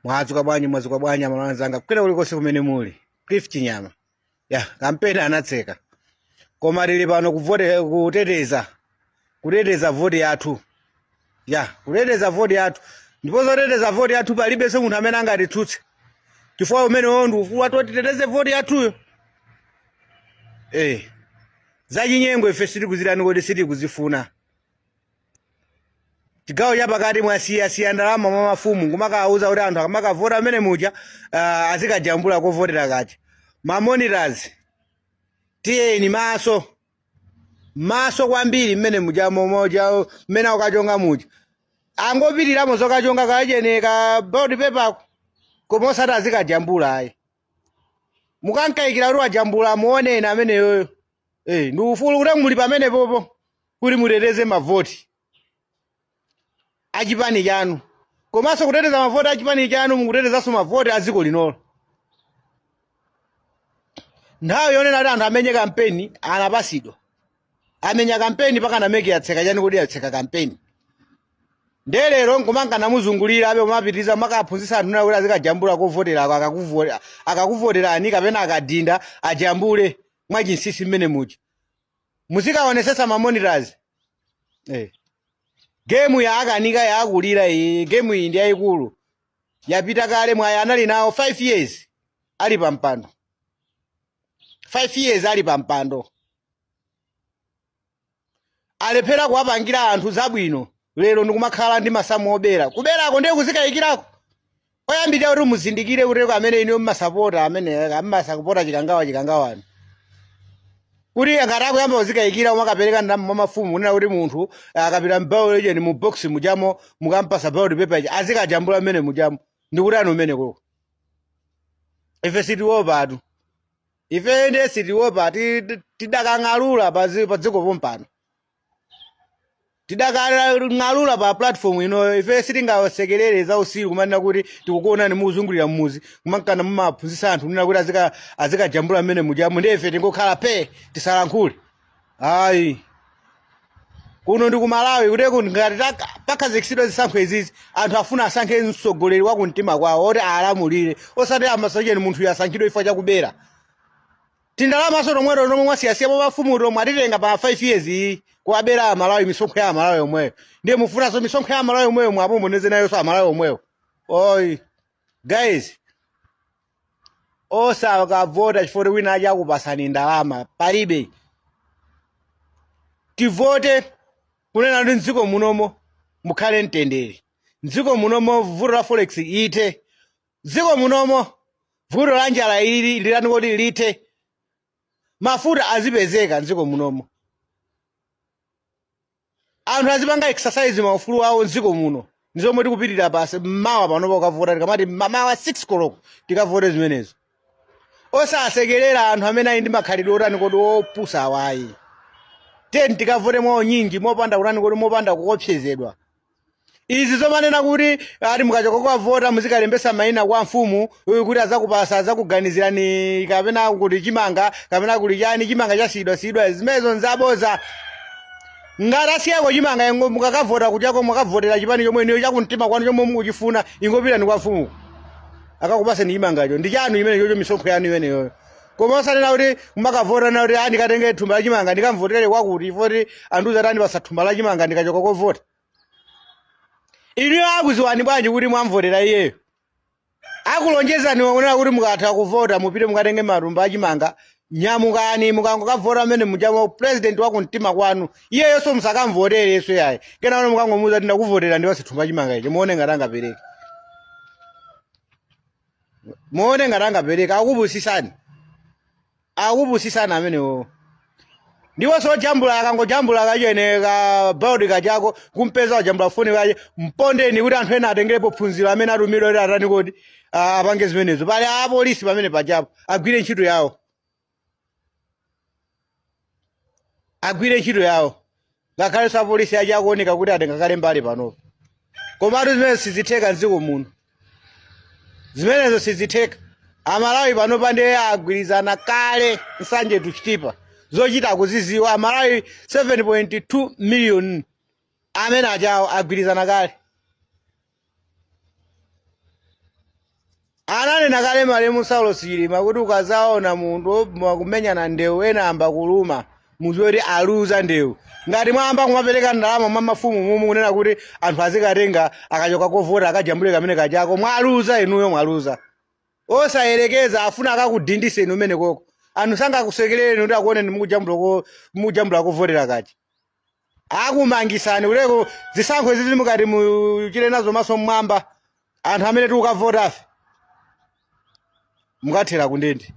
Mwadzuka bwanji, mwadzuka bwanji amalawi anzanga kwina kulikonse kumene muli. Cliff Chinyama. Ya, kampeni anatseka. Koma tili pano kuvote kuteteza. Kuteteza voti yathu. Ya, kuteteza voti yathu. Ndipo zoteteza voti yathu palibenso munthu amene angatitsutse. Chifukwa umenewo ndi ufulu wathu titeteze voti yathuyo. Eh. Zachinyengo ife sitikuzitani kodi sitikuzifuna. Chigawo chapakati mwasiyasiya ndalama mwa mafumu kumakawauza kuti anthu akamakavota amene muja azikajambula kovotera kaja. Ma monitors tiyeni maso maso kwambiri mmene muja momoja mmene akukachonga muja angopitiramo zokachonga kachene ka ballot paper koma osati azikajambula ayi. Mukankayikira kuti wajambula muoneni ameneyoyo. Eh, ndi ufulu kuti muli pamenepopo kuti muteteze mavoti achipani chanu komanso kuteteza mavoti achipani chanu mukutetezanso mavoti a dziko linolo. Nthawi yonena kuti anthu amenye kampeni anapasidwa, amenya kampeni pakana MEC yatseka chani kuti yatseka kampeni nde lero nkumanga namuzungulira abe kumapitiriza makaphunzitsa anthu kuti azikajambula kovoterako akakuvoterani kapena akadinda ajambule mwachinsinsi mmene muja muzikaonesesa ma monitors. Gemu ya akanika yakulira iyi, gemu iyi ndi yayikulu, yapita kale. Mwayi anali nawo 5 years ali pa mpando, 5 years ali pa mpando, alephera kuwapangira anthu zabwino. Lero ndikumakhala ndi masamu obera, kuberako ndiye kuzikayikirako. Oyambirira kuti muzindikire kuti amene inu mmasapota, amene mmasapota Chikangawa, Chikangawani, kuti ngati akuyamba kuzikayikira umakapereka ndalama mwa mafumu kunena kuti munthu akapita m'ballot ijeni mu box mujamo mukampasa ballot paper ija azikajambula mmene mujamo, ndikuti anu umene koko ife sitiopatu, ife ndiye sitiopa, tidakang'alula pa dziko pompano, tidakang'alula pa platform inoyo. Ife sitingasekerere za usiru kumanena kuti tikukuonani mukuzungulira mmuzi kumankana mumaphunzitsa anthu kunena kuti azikajambula mmene mujamo, ndiye ife tingokhala pe tisalankhule ayi. Kuno ndi ku Malawi, kuti ngati pakhazikitsidwa zisankho izizi, anthu afuna asankhe mtsogoleri wa kumtima kwawo oti alamulire, osati amasacheni munthu asankhidwe chifukwa chakubera tindalamaso tomweto tomwe mwasiyasiya mwa mafumu tomwe atitenga pa 5 years iyi kuwabera Amalawi, misonkho ya Amalawi omweyo. Ndiye mufunanso misonkho ya Amalawi omweyo mwapomboneze nayonso Amalawi omweyo. Oyi guys, osakavota chifukwa wina aja akupasani ndalama, palibe. Tivote kunena kuti mdziko munomo mukhale mtendere, mdziko munomo vuto la forex ithe, dziko munomo vuto la njala ilili lilani kuti lithe, mafuta azipezeka mdziko munomo, anthu azipanga exercise maufulu awo mdziko muno. Ndizomwe tikupitirira pasi mmawa panopa ukavota, tikamati mmawa 6 koloko tikavote zimenezo. Osasekerera anthu amene ali ndi makhalidwe otani kodi opusa awayi. Teni tikavote mwawo nyinji mopanda kutani kodi mopanda kuopsezedwa. Izi zomanena kuti ati mukachoka kukavota muzikalembesa mayina kwa mfumu uyu kuti azakupasa, azakuganizirani, kapena kuti chimanga kapena kuti chani, chimanga chasiyidwa siyidwa, zimenezo nzaboza. Ngati asiyako chimanga, ingo mukakavota kuchako mukavotera chipani chomwe niyo chakumtima kwanu chomwe mukuchifuna, ingopitani kwa mfumu akakupaseni chimangacho, ndi chanu chimene chocho, misonkho yanu imeneyoyo. Koma osanena kuti mumakavota na kuti ndikatenge thumba la chimanga ndikamvotere kwakuti ifoti andiuza kuti andipasa thumba la chimanga ndikachoka kovota. Inuyo akuziwani bwanji kuti mwamvotera iyeyo? Akulonjezani kunena kuti mukatha kuvota mupite mukatenge matumba achimanga. Nyamukani mukangokavota amene mujamo president wa kumtima kwanu, iyeyonso musakamvoterenso yayi. Kenako mukangomuuza kuti ndakuvotera ndipase thumba chimanga ichi, muone ngati angapereke, muone ngati angapereke. Akupusisani, akupusisani amenewo. Ndiponso ojambula akangojambula kachene ka ballot kachako kumpeza wajambula foni kache, mpondeni kuti anthu ena atengerepo phunziro amene atumidwa kuti atani kodi apange zimenezo. Pali apolisi pamene pajapo, agwire ntchito yawo, agwire ntchito yawo. Ngakhalenso apolisi aja akuoneka kuti atenga kale mbali panopo, komatu zimenezo sizitheka mdziko muno, zimenezo sizitheka. Amalawi panopa ndiye agwirizana kale, Nsanje to Chitipa zochita akuziziwa. Amalawi 7.2 million amene ajawo agwirizana kale. Ananena kale malemu Saulos Chilima kuti ukazaona munthu mwakumenyana ndewu ena ayamba kuluma, muziwe kuti aluza ndewu. Ngati mwayamba kumapereka ndalama mwa mafumu mumu kunena kuti anthu azikatenga akachoka kovota akajambule kamene kachako, mwaluza inuyo, mwaluza. Osayerekeza afuna akakudindise inu umene koko. Anthu sangakusekerereni kuti akuoneni mukujambula kovotera kachi. Akumangisani kuleko zisankho izi mukati muchire nazo maso mmwamba. Anthu amene tikukavota afe mukathera kundende.